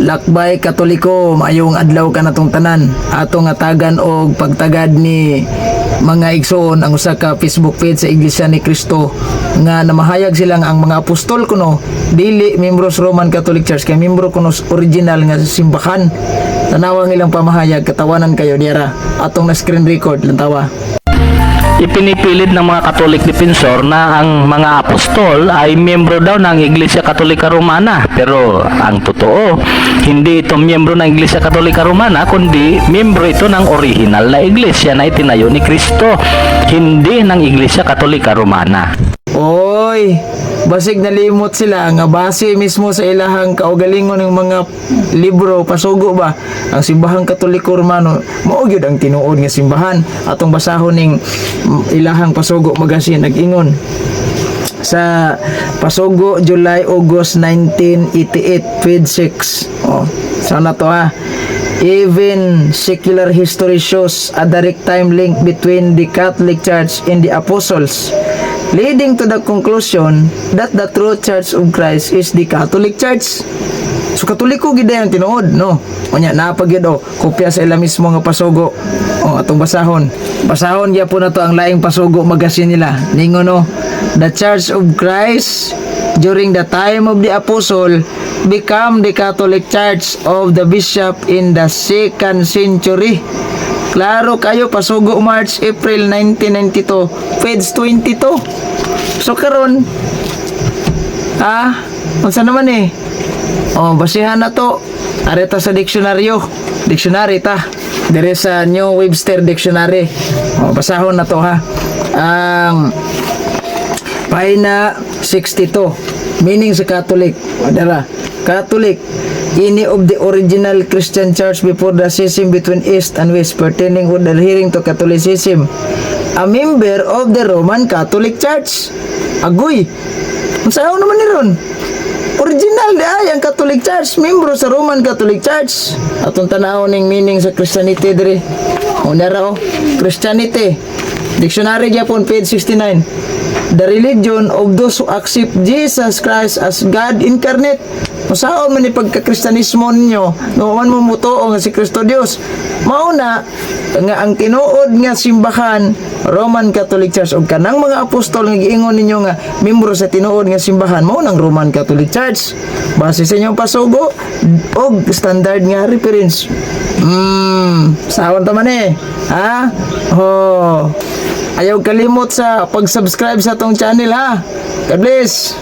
Lakbay Katoliko, maayong adlaw kanatong tanan. Atong atagan og pagtagad ni mga igsoon ang usa ka Facebook page sa Iglesia ni Cristo nga namahayag sila nga ang mga apostol kuno dili membro sa Roman Catholic Church kay membro kuno sa original nga simbahan. Tanawa ang ilang pamahayag, katawanan kayo dira. Atong na screen record lantawa. Ipinipilit ng mga Catholic defensor na ang mga apostol ay miyembro daw ng Iglesia Katolika Romana. Pero ang totoo, hindi ito miyembro ng Iglesia Katolika Romana, kundi miyembro ito ng original na iglesia na itinayo ni Kristo, hindi ng Iglesia Katolika Romana. Oy, basig nalimot sila nga base mismo sa ilahang kaugalingon ng mga libro, pasugo ba, ang Simbahang Katoliko Romano mao gyud ang tinuod nga simbahan. Atong basahon ning ilahang Pasugo Magazine. Nag-ingon sa Pasugo, July August 1988, page 6. Oh, sana to ha. Even secular history shows a direct time link between the Catholic Church and the apostles, leading to the conclusion that the true Church of Christ is the Catholic Church. So Katoliko gid ang tinuod, no? Unya naa pa gyud, oh, kopya sa ila mismo nga pasugo. Oh, atong basahon. Basahon gyapon na to ang laing Pasugo Magazine nila. Ningon, no, the Church of Christ during the time of the apostle become the Catholic Church of the bishop in the second century. Klaro kayo, Pasugo March April 1992, page 22. So karon, ah, unsa naman eh? Oh, basihan na to. Areta sa diksyonaryo. Dictionary ta. Dire sa New Webster Dictionary. Oh, basahon na to ha. Ang pahina 62. Meaning sa Catholic. O, dara. Catholic. Any of the original Christian church before the schism between East and West, pertaining or adhering to Catholicism. A member of the Roman Catholic Church. Agoy. Unsaon naman ni ron? Original di ay ang Catholic Church, membro sa Roman Catholic Church. Atong tan-awon ning meaning sa Christianity diri. O nara oh, Christianity. Dictionary gyapon, page 69. The religion of those who accept Jesus Christ as God incarnate. Unsaon man ni pagka-Kristanismo ninyo, no man mo mutuo nga si Kristo Dios. Mao na nga ang tinuod nga simbahan, Roman Catholic Church, ug kanang mga apostol nga giingon ninyo nga membro sa tinuod nga simbahan mao nang Roman Catholic Church. Base sa inyong pasugo og standard nga reference. Sawon ta man eh. Ha? Oh. Ayaw kalimot sa pag-subscribe sa atong channel ha. God bless.